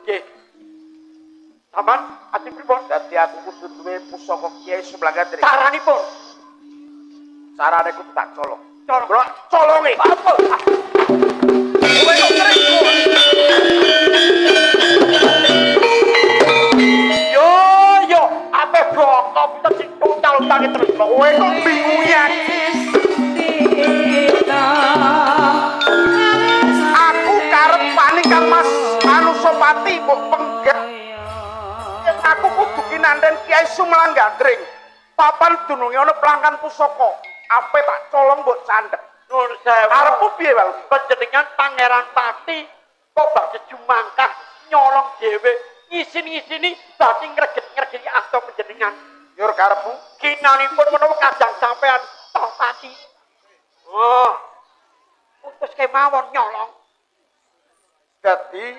Nggih. Sampeyan ati pripun? Dadi aku kudu duwe pusaka Kyai Sumlang Gandring. Caranipun. Carane kudu tak colong. Colong. Bro, colonge. Apa? Kowe kok ngeri. Yo yo, ape broko bisa sing tuntal-tuntal terus. Kowe kok bingungi aku. Aku karep wani Kang Mas Anusapati mbok penggak. Yen aku kudu kinanten Kyai Sumlang Gandring. Papan dununge ana plangkan pusaka. Ape tak colong mbok candhek. Nuwun sewu. Arepmu piye, Wal? Panjenengan Pangeran Pati kok badhe jumangkah nyolong dhewe ngisin-ngisini badhe ngreget-ngregeti asta panjenengan. Yur karepmu. Kinanipun menawa kadang sampean toh pati. Oh. Putus kemawon nyolong. Dadi